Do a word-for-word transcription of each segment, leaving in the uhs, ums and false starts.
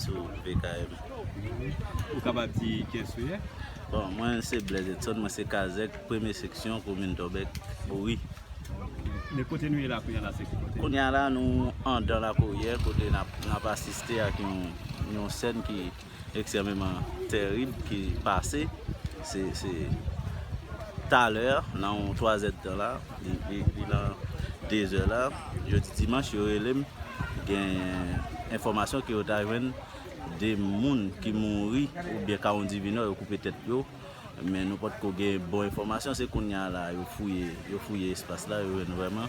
sou V K M. Ou kapab di kiyès ou ye? Bon, mwen se Blaise Edson, mwen se kazèk, premye seksyon, komin Tòbèk, Bouri. Men kote nou ye la kounye a la, se ki kote? Kounye a la, nou anndan Lakoryè, kote n ap, n ap asiste ak yon, yon sèn ki ekstrèmeman tèrib ki pase. Se, se talè, nan yon twa zè d tan la, li, li, li nan de zè la, jodi dimanch, yo rele m, gen enfòmasyon ke yo ta jwenn de moun ki mouri, oubyen ka yon divinò, yo koupe tèt yo. Men nou potko gen bon enfòmasyon, se kounye a la, yo fouye, yo fouye espas la, yo jwenn vrèman,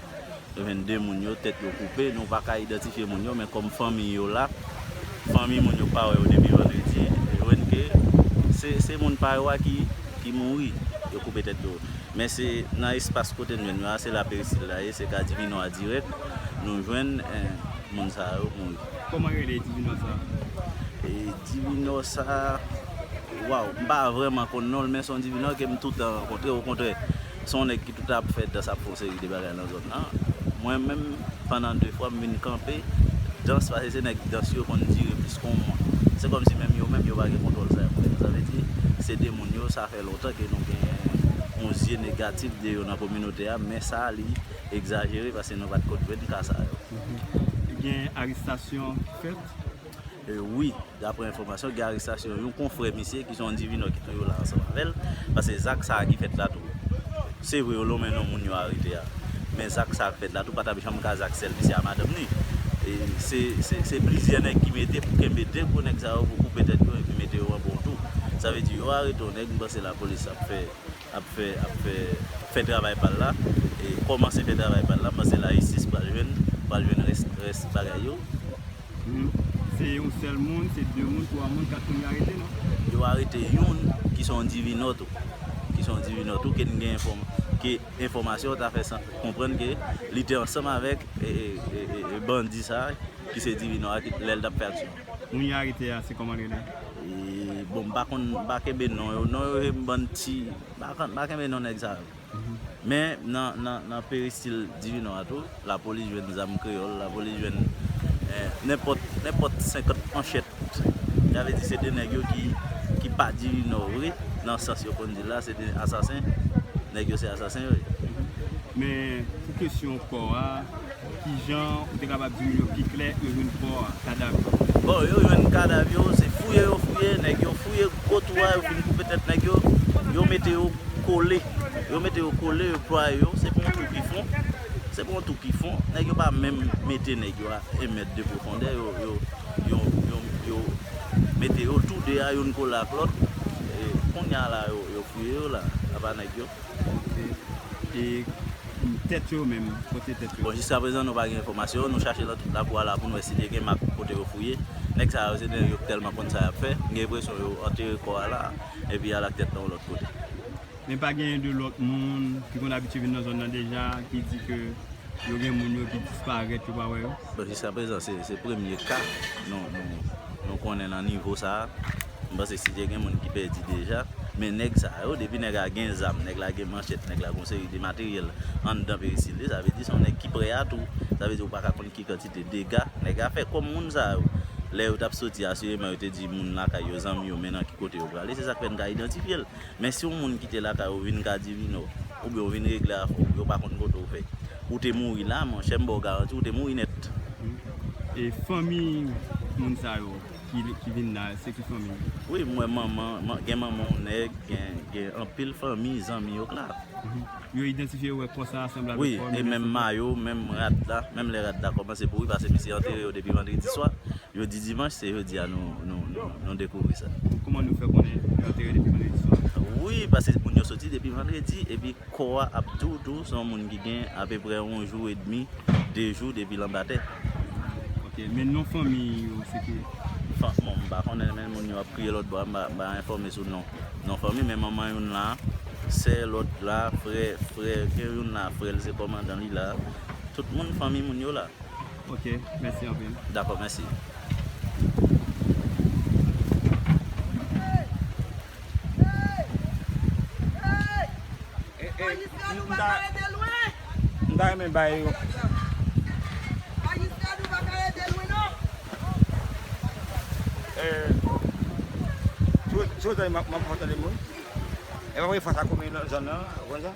yo jwenn de moun yo, tèt yo koupe, nou pa ka idantifye moun yo, men kòm fanmi yo la, fanmi moun yo pa wè yo depi vandredi, yo jwenn ke se, se moun pa yo a ki, ki mouri, yo koupe tèt yo. Men se nan espas kote n jwenn yo a, se la peristil la ye, se ka divinò a dirèk, nou jwenn, eh, moun sa yo mouri. Kòman rele divinò sa? E divinò sa, waw, m pa vrèman konn non l, men se yon divinò ke m toutan rankontre, okontrè, se yon nèg ki toutan ap fè dans, ap fè yon seri de bagay nan zòn nan. Mwen menm, pandan de fwa, m vin kanpe dans, paske se nèg dans yo konn dire plis ke yon mwa. Se kòmsi menm yo menm, yo pa gen kontwòl sa y ap fè. Sa vle di, se de moun yo, sa fè lontan ke nou gen yon zye negatif de yo nan kominote a, men sa, li egzajere, paske nou pa t ko jwenn ka sa yo. Mhm. Gen arestasyon ki fèt? E wi, daprè enfòmasyon, gen arestasyon yon konfrè misye ki se yon divinò ki tou yo la ansanm avè l, paske zak sa a ki fèt la tou, se vre yo lonmen non moun yo arete a, men zak sa a k fèt la tou pa t ap janm ka zak sèl misye a madanm ni. E se, se, se plizyè nèg ki mete pou kenbe de gwo nèg sa yo pou koupe tèt yo epi mete yo anba yon tou. Sa vle di yo arete yon nèg, m panse lapolis ap fè, ap fè, ap fè, fè travay pa l la, e kòmanse fè travay pa l la, m panse lajistis pral jwenn, pral jwenn rès, rès bagay yo. Mhm. Se yon sèl moun, se de moun, twa moun, kat moun yo arete, non? Yo arete youn ki se yon divinò tou. Ki se yon divinò tou, ke n gen enfòm-, ke enfòmasyon ta fè san-, konprann ke li te ansanm avèk, e, e, e, e, e bandi sa a, ki se divinò a, ki, lè l t ap fè aksyon. Moun yo arete a, se kòman l rele? E, bon, m pa konn, m pa kenbe non yo. Non yo, se yon bann ti, m pa konn, m pa kenbe non nèg sa yo. Mhm. Men nan, nan, nan peristil divinò a tou, lapolis jwenn zam kreyòl, lapolis jwenn, eh, nenpòt, nenpòt senkant manchèt. Sa vle di se de nèg yo ki, ki pa divinò vre, nan sans yo konn di l la, se de asasen. Nèg yo se asasen yo ye. Mhm. Men pou kesyon kò a, kijan ou te kapab di moun yo pi klè yo jwenn kò a, kadav yo? Bon, yo jwenn kadav yo, se fouye yo fouye, nèg yo fouye gwo twou a, yo fin koupe tèt nèg yo, yo mete yo kole. Yo mete yo kole, yo plwaye yo, se pa yon twou ki fon, se pa yon twou ki fon. Nèg yo pa menm mete nèg yo a en mèt de pwofondè, yo, yo, yo, yo, yo mete yo tou de a, youn kole ak lòt. E kounye a la, yo, yo fouye yo la, apa nèg yo. Ok. E tèt yo menm, kote tèt yo? Bon, jiskaprezan, nou pa gen enfòmasyon. Nou chache nan tout lakou a la pou n wè si te gen mak kote yo fouye. Nèg sa yo, se nèg yo ki tèlman konn sa y ap fè. M gen enpresyon yo antere kò a la, epi y al ak tèt lan yon lòt kote. Men pa genyen de lòt moun ki konn abitye vin nan zòn nan deja, ki di ke yo gen moun yo ki disparèt, yo pa wè yo? Bon, jiskaprezan, se, se premye ka nou, nou, nou konnen nan nivo sa a. M panse si te gen moun ki pèdi deja, men nèg sa yo, depi nèg la gen zam, nèg la gen manchèt, nèg la gen yon seri de materyèl anndan peristil li, sa vle di se yon nèg ki prè a tou. Sa vle di ou pa ka konn ki kantite dega nèg la fè. Kòm moun sa yo, lè yo t ap soti, asireman yo te di moun lakay yo, zanmi yo, men nan ki kote yo prale, se sa k fè n ka idantifye l. Men si yon moun kite lakay ou vin ka divinò, oubyen ou vin regle afè w, yo pa konn kote w fè, ou te mouri la, monchè, m ba w garanti, ou te mouri nèt. E fanmi moun sa yo ki, ki vin la, se ki fanmi? Wi, m wè manman, man-, gen manman yon nèg, gen, gen anpil fanmi, zanmi yo k la. Mhm. Yo idantifye, yo wè kò sa a sanble avèk kò, e menm mayo, menm rad la, menm lè rad la kòmanse pouri, paske misye antere yo depi vandredi swa. Jodi dimanch, se jodi a nou, nou, nou, nou dekouvri sa. Kòman nou fè konnen yo antere depi vandredi swa? Wi, paske moun yo soti depi vandredi, epi kò a ap di w tou, se yon moun ki gen apeprè yon jou edmi, de jou depi l anba tè. Ok, men non fanmi yo, se ki? Fan-, bon, m pa konnen, men moun yo ap kriye lòt bò a, m pa, m pa enfòme sou non, non fanmi, men manman youn la, sè lòt la, frè, frè, gen youn la, frè l se kòmandan li la. Tout moun, fanmi moun yo la. Ok, mèsi anpil. Dakò, mèsi. E, e, m ta, m ta renmen bay yo. Majiska nou pa ka rete lwen non. Si w, si w tande m ap, m ap fè tande moun. E pa vre fas a komin nan zòn nan, ou konn sa?